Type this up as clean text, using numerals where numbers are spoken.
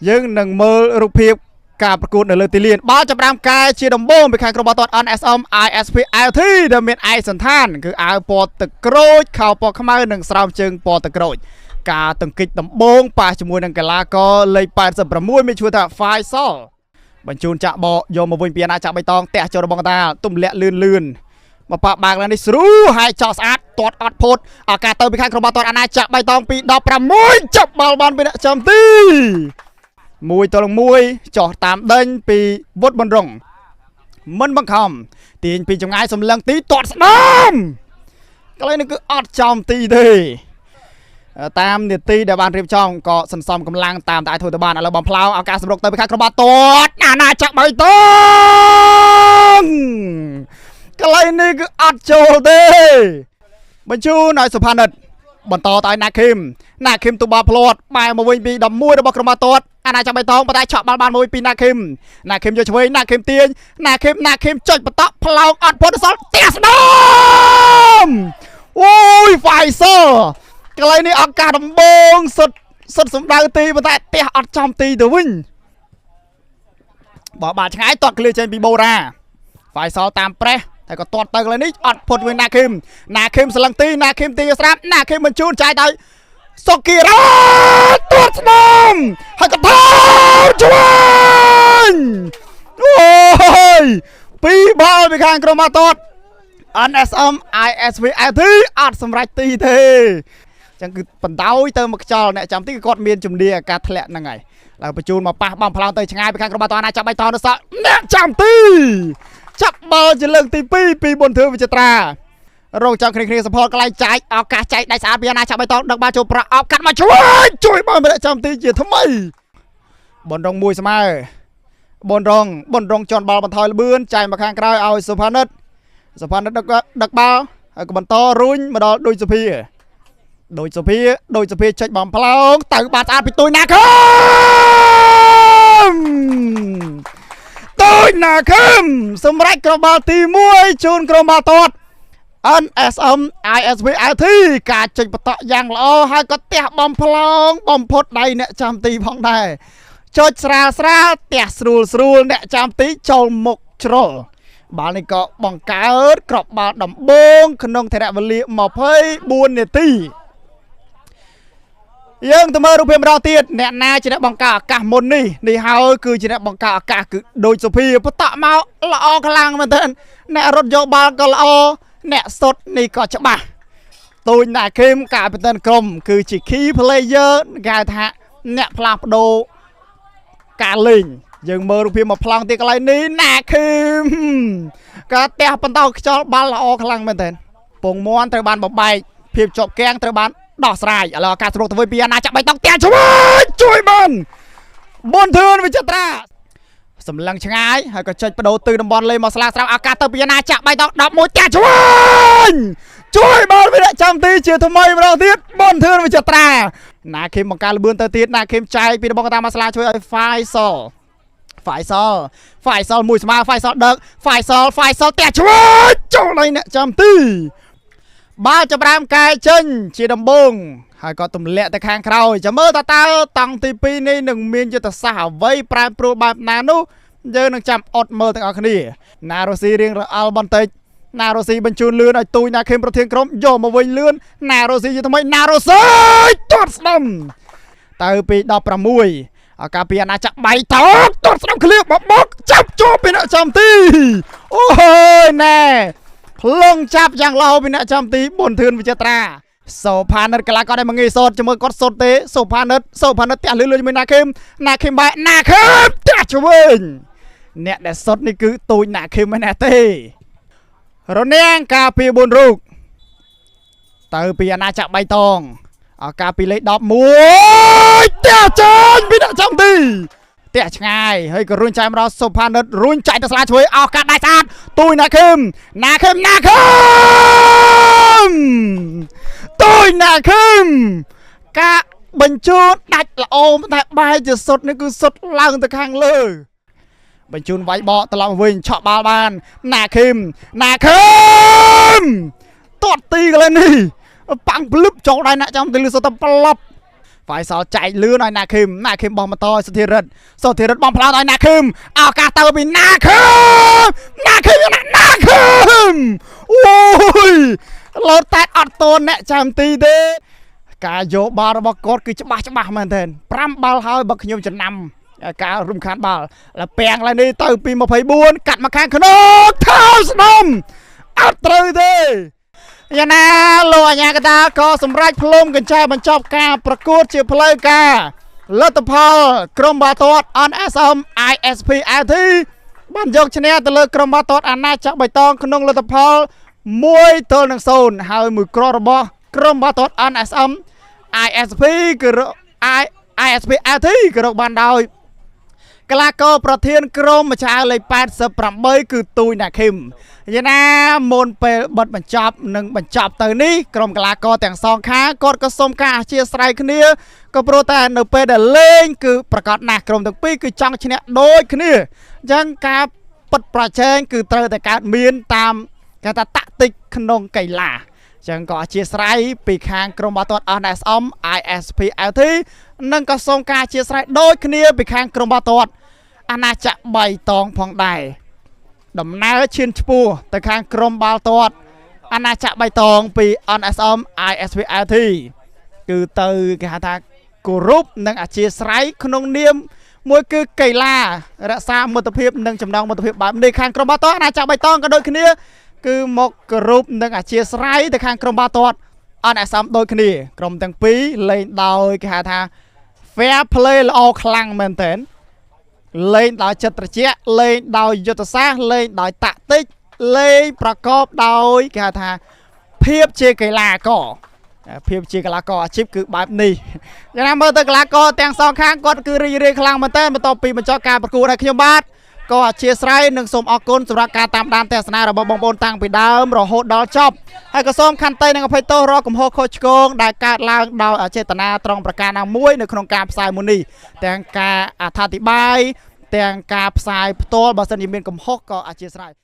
យើងនឹងមើលរូបភាពការប្រកួតនៅលើទីលានបាល់ចាប់ផ្ដើមកែជាដំបូងពីខាងក្រុមបាល់ទាត់ NSM ISP LT ដែលមានឯកសណ្ឋានគឺអាវពណ៌ទឹកក្រូចខោពណ៌ខ្មៅនិងស្រោមជើងពណ៌ទឹកក្រូចការទង្គិចដំបូងប៉ះជាមួយនឹងកីឡាករលេខ86មានឈ្មោះថា Faisal បញ្ជូនចាក់បកយកមកវិញពីអាណាចក្របៃតងទះចូលរបស់កតាទម្លាក់លឿនលឿនមកប៉បាក់ឡើងនេះស្រួហើយចោះស្អាតទាត់អត់ផុតឱកាសទៅពីខាងក្រុមបាល់ទាត់អាណាចក្របៃតងពី16ចាប់បាល់បានពីអ្នកចាំទី1-1ចោះតាមដេញពីវុតប៊ុនរងមិនបង្ខំទាញពីចម្ងាយសម្លឹងទីទាត់ស្ដាមកន្លែងនេះគឺអត់ចំទីទេតាមនីតិដែលបានរៀបចំក៏សន្សំកម្លាំងតាមតែអាចធ្វើទៅបានឥឡូវបំផ្លោឱកាសសម្រុកទៅពីខាងក្រុមបាល់ទាត់អាណាចក្របៃតងកន្លែងនេះគឺអត់ចូលទេបញ្ជូនឲ្យសុផានិតបន្តទៅឲ្យណាគឹមណាគឹមទូបាល់ផ្លាត់បែរមកវិញពី11របស់ក្រុមបាល់ទាត់អាណាចក្របៃតងប៉ុន្តែឆក់បាល់បានមួយពីណាគឹមណាគឹមយកឆ្វេងណាគឹមទាញណាគឹមណាគឹមចុចបន្តផ្លោងអត់ផុតសល់ផ្ទះស្ដាមអូយហ្វៃសលកន្លែងនេះឱកាសដំបូងសុទ្ធសុទ្ធសំដៅទីប៉ុន្តែផ្ទះអត់ចំទីទៅវិញបោះបាល់ឆ្ងាយទាត់ឃ្លាចេញពីបូរ៉ាហ្វៃសលតាមប្រេះតែក៏ទាត់ទៅកន្លែងនេះអត់ផុតវិញណាគឹមណាគឹមស្លឹងទីណាគឹមទីស្រាប់ណាគឹមបញ្ជូនចាយដោយសុគីរ៉ាទាត់ស្ដាមហើយក៏ថោឆ្វេងអូយពីរបាល់ពីខាងក្រុមបាល់ទាត់ NSM ISV LT អត់សម្រេចទីទេអញ្ចឹងគឺបណ្ដោយទៅមកខ្យល់អ្នកចាំទីគឺគាត់មានជំនាញការធ្លាក់ហ្នឹងហើយឡើងបញ្ជូនមកប៉ះបំផ្លោងទៅឆ្ងាយពីខាងក្រុមបាល់ទាត់ណាចាប់បៃតងនៅសក់អ្នកចាំទីចាប់បាល់ជាលើកទី2ពីប៊ុនធឿវិចិត្រារងចាំគ្នាគ្នា support កន្លែងចាយឱកាសចែកដាច់ស្អាតពីណាចាប់បៃតងដឹកបាល់ចូលប្រអប់កាត់មកជួយជួយបាល់ម្នាក់ចាំទីជាថ្មីប៊ុនរងមួយស្មើប៊ុនរងប៊ុនរងជន់បាល់បន្ថយលបឿនចាយមកខាងក្រោយឲ្យសុផានិតសុផានិតដឹកដឹកបាល់ហើយក៏បន្តរុញមកដល់ដូចសុភាដូចសុភាដូចសុភាចុចបំផ្លោងទៅបាត់ស្អាតពីទួយណាខឹមទួយណាខឹមសម្រាប់ក្រុមបាល់ទី1ជូនក្រុមបាល់ទាត់ NSM ISV LT ការចេញបតក់យ៉ាងល្អហើយក៏ទះបំផ្លងបំផុតដៃអ្នកចាំទីផងដែរចុចស្រាលស្រាលទះស្រួលស្រួលអ្នកចាំទីចូលមុខជ្រុលបាល់នេះក៏បង្កើតក្របបាល់ដំបូងក្នុងថរវេលា24នាទីយើងទៅមើលរូបភាពម្ដងទៀតអ្នកណាជាអ្នកបង្កើតឱកាសមុននេះនេះហើយគឺជាអ្នកបង្កើតឱកាសគឺដូចសុភាបតក់មកល្អខ្លាំងមែនទែនអ្នករត់យកបាល់ក៏ល្អអ្នកសុតនេះក៏ច្បាស់ទូចណាគឹមកាពីតានក្រុមគឺជា key player គេហៅថាអ្នកផ្លាស់ប្ដូរការលេងយើងមើលរូបភាពមកប្លង់ទៀតកន្លែងនេះណាគឹមក៏ផ្ទះបន្តខ្យល់បាល់ល្អខ្លាំងមែនទែនពងមន់ត្រូវបានបំបែកភាពជាប់គាំងត្រូវបានដោះស្រាយឥឡូវឱកាសស្រុកទៅវិញពីអាណាចាប់បៃតងផ្ទះជួយជួយបានប៊ុនធឿនវិចិត្រាសម្លឹងឆ្ងាយហើយក៏ចុចបដូរទិសតំបន់លេងមកស្លាស្រាប់ឱកាសទៅពីអាណាចាក់បៃតង11ផ្ទះជួយជួយបានវិរៈចាំទីជាថ្មីម្ដងទៀតប៊ុនធឿនវិចិត្រាណាខេមបង្ការលបឿនទៅទៀតណាខេមចែកពីរបស់កតាមកស្លាជួយឲ្យហ្វាយសលហ្វាយសលហ្វាយសលមួយស្មើហ្វាយសលដឹកហ្វាយសលហ្វាយសលផ្ទះជួយចូលដល់អ្នកចាំទីបាល់ចាប់ផ្ដើមកែចេញជាដំបូងហើយក៏ទម្លាក់ទៅខាងក្រោយចាំមើលតើតើតង់ទី2នេះនឹងមានយុទ្ធសាស្ត្រអ្វីប្រែប្រួលបែបណានោះយើងនឹងចាំអត់មើលទាំងអស់គ្នាណារ៉ូស៊ីរៀងរអល់បន្តិចណារ៉ូស៊ីបញ្ជូនលឿនឲ្យទូចណាខេមប្រធានក្រុមយកមកវិញលឿនណារ៉ូស៊ីជាថ្មីណារ៉ូស៊ីទាត់ស្ដាំទៅពី16ឱកាសពីអាណាចក្របៃតងទាត់ស្ដាំឃ្លៀបបបុកចាប់ជាប់ពីអ្នកចាំទីអូយណែភ្លងចាប់យ៉ាងល្អពីអ្នកចាំទីប៊ុនធឿនវិចិត្រាសូផានិតកីឡាករដែលមកងាយសូតជាមួយគាត់សូតទេសូផានិតសូផានិតទះលឿនលឿនជាមួយណាខេមណាខេមបែណាខេមទះឆ្វេងអ្នកដែលសុតនេះគឺទូចណាខេមមិនណែទេរនាងការពី4រូបទៅពីអាណាចក្របៃតងឱកាសពីលេខ11ទះចេញពីអ្នកចាំទីទះឆ្ងាយហើយក៏រុញចាយមកដល់សុផានិតរុញចាយទៅស្លាជួយឱកាសដាច់ស្អាតទូចណាខឹមណាខឹមណាខឹមទូចណាខឹមការបញ្ជូនដាច់ល្អតែបែរជាសុតនេះគឺសុតឡើងទៅខាងលើបញ្ជូនវាយបកត្រឡប់មកវិញឆក់បាល់បានណាខឹមណាខឹមទាត់ទីកន្លែងនេះប៉ាំងភ្លឹបចូលដៃអ្នកចាំទីលឺសុតតែប្លប់ ហ្វៃសល់ចែកលឿនឲ្យណាខឹមណាខឹមបោះបន្តឲ្យសុធិរិទ្ធសុធិរិទ្ធបំផ្លាញឲ្យណាខឹមឱកាសទៅពីណាខឹមណាខឹមណាខឹមអូយលោតតែអត់តនអ្នកចាំទីទេការយកបាល់របស់គាត់គឺច្បាស់ច្បាស់មែនទែន5បាល់ហើយបើខ្ញុំចំណាំការរំខានបាល់แล้วពាំងឡើងនេះទៅពី24កាត់មកខាងក្នុងថោស្នំអត់ត្រូវទេយ៉ាងណាលោកអញ្ញាកតាក៏សម្រេចផ្លុំកញ្ចែបញ្ចប់ការប្រកួតជាផ្លូវការលទ្ធផលក្រុមបាល់ទាត់ NSM ISP LT បានយកឈ្នះទៅលើក្រុមបាល់ទាត់អាណាចក្របៃតងក្នុងលទ្ធផល1-0ហើយមួយគ្រាប់របស់ក្រុមបាល់ទាត់ NSM ISP គឺរក I ISP LT គឺរកបានដោយកីឡាករប្រធានក្រុមម្ចាស់លេខ88គឺទូយណាខឹមយ៉ាងណាមុនពេលបិទបញ្ចប់និងបញ្ចប់ទៅនេះក្រុមកីឡាករទាំងសងខាងគាត់ក៏សូមការអធិស្ឋានគ្នាក៏ព្រោះតែនៅពេលដែលលេងគឺប្រកាសណាស់ក្រុមទាំងពីរគឺចង់ឈ្នះដូចគ្នាអញ្ចឹងការពិតប្រជែងគឺត្រូវតែកើតមានតាមគេថាតាក់ទិកក្នុងកីឡាចឹងក៏អធិស្ឋានពីខាងក្រុមបាល់ទាត់ NSM ISP LT និងក៏សូមការអធិស្ឋានដូចគ្នាពីខាងក្រុមបាល់ទាត់អាណាចក្របៃតងផងដែរដំណើរឈានឆ្ពោះទៅខាងក្រុមបាល់ទាត់អាណាចក្របៃតងពី NSM ISP LT គឺទៅគេហៅថាគោរពនិងអធិស្ឋានក្នុងនាមមួយគឺកីឡារក្សាមិត្តភាពនិងចំណងមិត្តភាពបែបនេះខាងក្រុមបាល់ទាត់អាណាចក្របៃតងក៏ដូចគ្នាគឺមកគោរពនិងអធិស្ឋានទៅខាងក្រុមបាល់ទាត់អនអសមដូចគ្នាក្រុមទាំងពីរលេងដោយគេហៅថា fair play ល្អខ្លាំងមែនទែនលេងដោយចិត្តត្រជាក់លេងដោយយុទ្ធសាស្ត្រលេងដោយតាក់ទិកលេងប្រកបដោយគេហៅថាភាពជាកីឡាករភាពជាកីឡាករអាជីពគឺបែបនេះយ៉ាងណាមើលទៅកីឡាករទាំងសងខាងគាត់គឺរីករាយខ្លាំងមែនទែនបន្ទាប់ពីបញ្ចប់ការប្រកួតឲ្យខ្ញុំបាទក៏អធិស្ឋាននិងសូមអរគុណសម្រាប់ការតាមដានទស្សនារបស់បងប្អូនតាំងពីដើមរហូតដល់ចប់ហើយក៏សូមខន្តីនិងអភ័យទោសរាល់កំហុសខុសឆ្គងដែលកើតឡើងដោយអចេតនាត្រង់ប្រការណាមួយនៅក្នុងការផ្សាយមួយនេះទាំងការអត្ថាធិប្បាយទាំងការផ្សាយផ្ទាល់បើសិនជាមានកំហុសក៏អធិស្ឋាន។